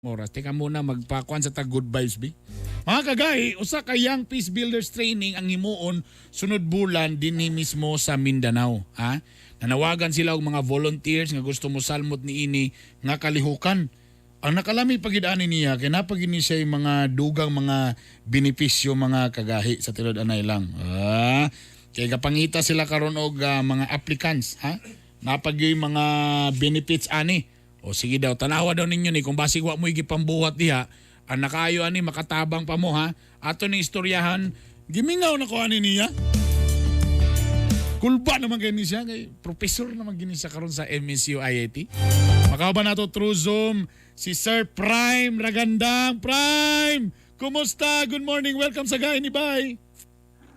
Oras. Teka muna, magpakuan sa tag good vibes bi. Mga kagay, usa ka Young Peace Builders Training ang himuon sunod bulan dinhi mismo sa Mindanao, ha? Nanawagan sila og mga volunteers nga gusto mo salmot niini nga kalihukan. Ang nakalami pagid ani niya kay napagini siya yung mga dugang mga benepisyo, mga kagahi, sa tinud anay lang. Ah, kay gapangita sila karon og mga applicants, ha? Napag yung mga benefits ani. O sige daw, tanawa daw ninyo ni kung basig wa mo gipambuhat diha, ang nakayo ani makatabang pa mo, ha. Ato ning istoryahan, gimingaw na ko ani niya. Kulba naman kay ni siya, kay professor naman gini siya karon sa MSU IIT. Makauban nato through Zoom si Sir Prime Ragandang. Prime! Kumusta? Good morning. Welcome sa Gahi ni Bay.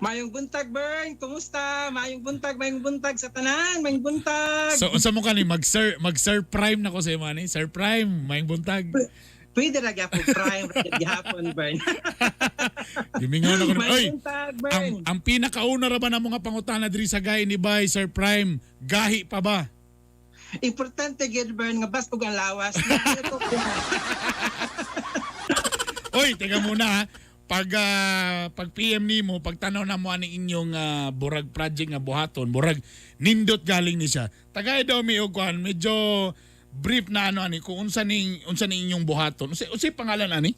Mayong buntag, Bern. Kumusta? Mayong buntag sa tanan. Mayong buntag. So unsa mo kani mag Sir Prime na ko sa imo ani? Sir Prime, mayong buntag. Pwede ra gyapon Prime ra gyapon, Bern. Gimingaw na ko. Oy, Mayong buntag, Bern. ang pinakauna ra ba na mga pangutana diri sa Gahi ni Bay, Sir Prime, gahi pa ba? Importante gyud, Bern, nga baskog ang lawas. Oy, teka muna ha. Pag PM nimo, pag tanaw na mo ani inyong burag project nga buhaton, burag nindot galing ni siya. Tagay daw mi og kuan, medyo brief na ano ani kung unsa ning inyong buhaton. Unsay pangalan ani?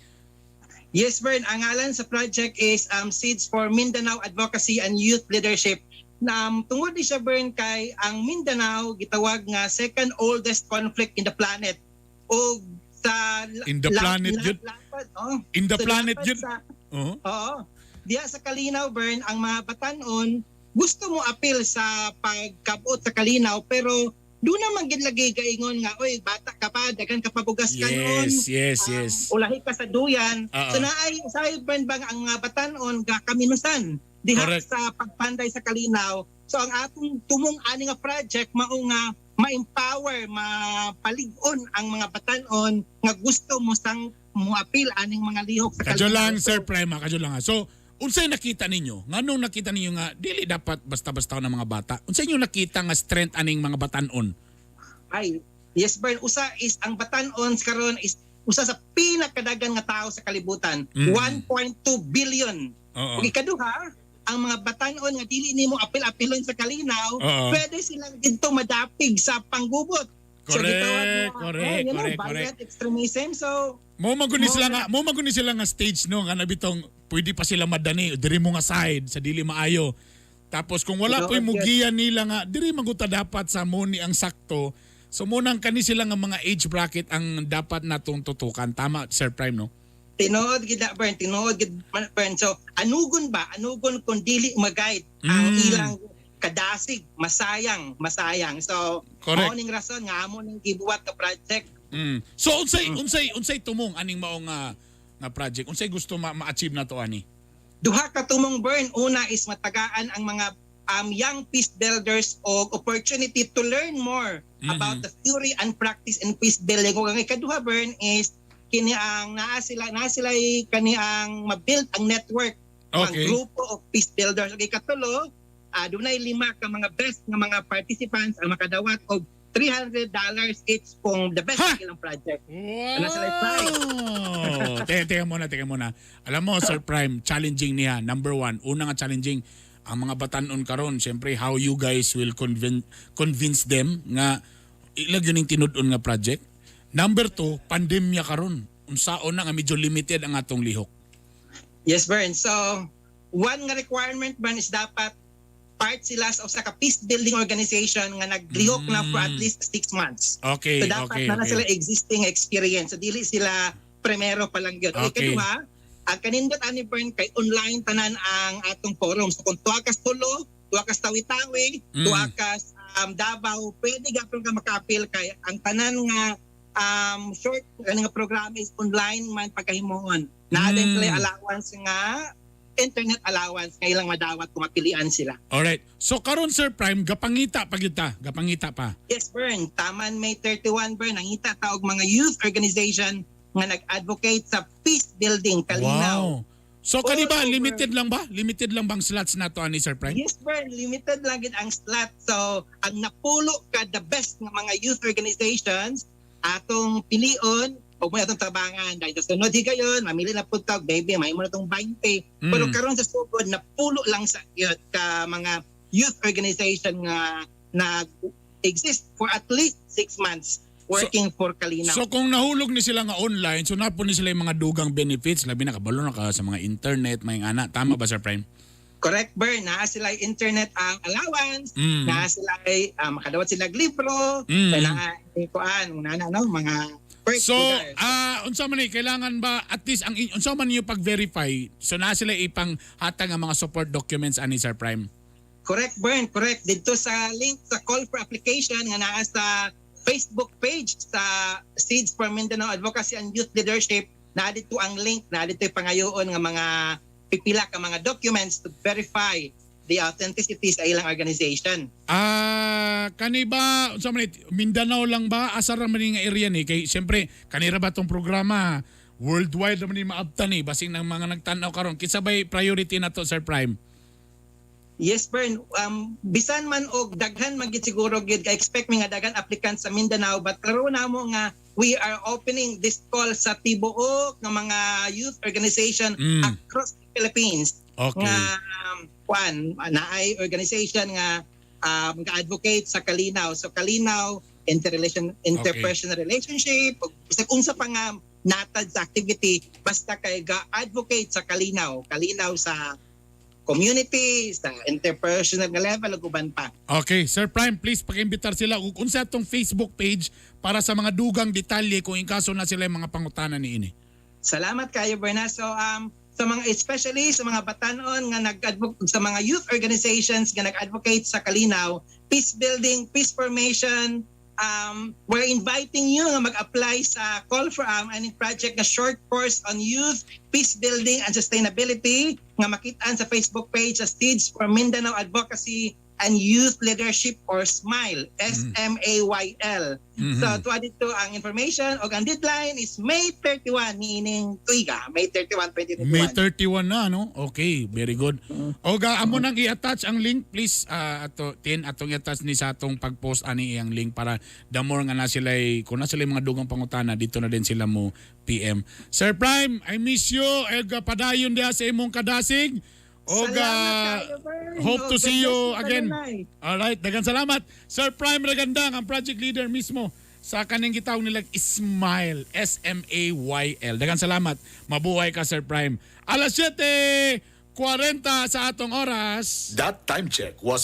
Yes, Bern, ang ngalan sa project is Seeds for Mindanao Advocacy and Youth Leadership. Na tungod ni siya, Bern, kay ang Mindanao gitawag nga second oldest conflict in the planet. O sa In the planet yun? Lapad, oh. In the So, planet dapat yun. Oo. Diya sa Kalinaw, Bern, ang mga batanon gusto mo apil sa pagkabot sa Kalinaw, pero doon naman gid lagi gaingon nga, "Oy, bata ka pa, daghan ka pa bugas kanon. Yes, yes, yes. Ulahi ka sa duyan." Oo. So naay sa Bern bang ang mga batanon gakaminusan diha sa pagpanday sa Kalinaw. So ang atong tumong ani nga project mao nga ma-empower, mapalig-on ang mga batanon nga gusto mo sang moapil aning mga lihok sa Kadyo lang, Kalinaw. Sir Prime, ha, kadyo lang ha. So, unsay nakita ninyo? Nganong nakita ninyo nga dili dapat basta-basta ng mga bata? Unsay inyo nakita nga strength aning mga batanon? Ay, yes, Bern, usa is ang batanon karon is usa sa pinakadagan nga tao sa kalibutan, 1.2 billion. Ug ikaduha, ang mga batanon nga dili nimo apil-apilon sa Kalinaw, pwede silang didto madapig sa panggubot. So, gitawag nga, Correct. violent extremism. So, Mo man gud ni sila nga stage, no, nga nabitong pwede pa sila madani diri mo nga side sa dili maayo. Tapos kung wala po'y mugiya nila nga diri man gud ta dapat sa mo ni ang sakto. So mo nang kani sila nga mga age bracket ang dapat natong tutukan. Tama, Sir Prime, no? Tinuod gid na, Bern, tinuod gid, Bern. So, anugon ba? Anugon kung dili mag-guide ang ilang kadasig, masayang, masayang. So, mao ning rason nga amo ning gibuhat nga project. So unsay unsay unsay tumong aning mao nga project? Unsay gusto ma-achieve nato ani? Duha ka tumong, Bern. Una is matagaan ang mga young peace builders og opportunity to learn more about the theory and practice in peace building. Ug ang ikaduha, Bern, is kini ang naa sila kani ang ma-build ang network, ang grupo of peace builders. Ug ikatulo, dunay lima ka mga best nga mga participants ang makadawat og $300 each kung the best Ha? ang ilang project. Wow! Ano sila prize? Teka muna, teka muna. Alam mo, Sir Prime, challenging niya. Number one, una nga challenging, ang mga batanon karon, siyempre, how you guys will convince them nga ilag yun yung tinud-on nga project. Number two, pandemya karon. Unsaon na nga medyo limited ang atong lihok? Yes, Bern. So, one nga requirement, Bern, is dapat part sila sa usa ka peace building organization nga naglihok na for at least 6 months. So dapat na sila existing experience. So dili sila primero pa lang yun. Okay. Ikaduha, ang kanindot ani, Bern, kay online tanan ang atong forum. So kung tuwa kas Tulo, tuwa kas Tawi-Tawi, tuwa kas Davao, pwede gapon ka maka-apil kay ang tanan nga short ano nga programa is online man pagkahimuon. Naa din sila allowance nga internet allowance nga ilang madawat kung mapilian sila. Alright. So karon, Sir Prime, gapangita pa gyud ta, gapangita pa. Yes, Bern. Taman May 31, Bern. Nangita ta og mga youth organization nga nag-advocate sa peace building, kalinaw. Wow. So kani ba All over. limited lang ba? Limited lang bang slots nato ani, Sir Prime? Yes, Bern. Limited lang gid ang slot. So, ang napulo ka the best nga mga youth organizations atong pilion. Og mo atong tabangan dahil sa sunod higayon mamili na pud tag maybe mahimo na tong 20, pero karon sa sugod na pulo lang sa yun, ka mga youth organization nga nag exist for at least 6 months working for kalinaw. So kung nahulog ni sila nga online, so naa pod ni sila yung mga dugang benefits, labi na kabalo na ka sa mga internet, may ana. Tama ba, Sir Prime? Correct, Bern. Naa sila internet ang allowance, naa sila ay makadawat sila og libro, naa kuan na na no mga perks So, lugar. Unsa man ni kailangan ba at least ang unsa man niyo pag-verify, so naa sila ipang hatag ang mga support documents ani, Sir Prime? Correct, Bern, correct. Dito sa link sa call for application nga naa sa Facebook page sa Seeds for Mindanao Advocacy and Youth Leadership, naa dito ang link, naa dito pangayoon nga mga pipila ka mga documents to verify the authenticity sa ilang organization. Kani ba unsa man ni, Mindanao lang ba, asa ra man ni nga area ni? Kay siyempre kanira ba tong programa, worldwide ra man ni maabtan ni, basing ng mga nagtan-aw karon, kinsa bay priority na to, Sir Prime? Yes, Bern. Bisan man og daghan man gid siguro gid ka expect mi nga daghan applicants sa Mindanao, but klaro na mo nga we are opening this call sa tibuok nga mga youth organization across the Philippines nga kwan naay organization nga ga-advocate sa kalinaw. So kalinaw, interrelation, interpersonal relationship ug bisag unsa pa nga natad sa activity, basta kay ga-advocate sa kalinaw, kalinaw sa community, sa interpersonal nga level ug uban pa. Okay, Sir Prime, please pakiimbitar sila ug unsa atong Facebook page para sa mga dugang detalye kung in kaso na sila yung mga pangutana niini. Salamat kayo, Berna. So sa mga, especially sa mga batanon nga nag sa mga youth organizations nga nag-advocate sa kalinaw, peace building, peace formation, we're inviting you nga mag-apply sa call for any project na short course on youth peace building and sustainability nga makitaan sa Facebook page sa Seeds for Mindanao Advocacy and Youth Leadership or SMILE, SMAYL. So tuwa dito ang information og ang deadline is May 31 niining tuiga, May 31, 2021. May 31 na, no? Okay, very good. Oga, amo nang i-attach ang link, please. Ato, tin, atong i-attach ni sa atong pag-post ani iyang link para the more nga na sila, kung na sila mga dugang pangutana, dito na din sila mo PM. Sir Prime, I miss you. Ega, padayon diha sa imong kadasig. Oga, Salamat kayo, Bern. Hope to Oh, see God you bless you, again. kanunay. Alright, daghang salamat. Sir Prime Ragandang, ang project leader mismo sa kaning gitawag nilang Smile, SMAYL. Daghang salamat. Mabuhay ka, Sir Prime. Alas 7:40 sa atong oras. That time check was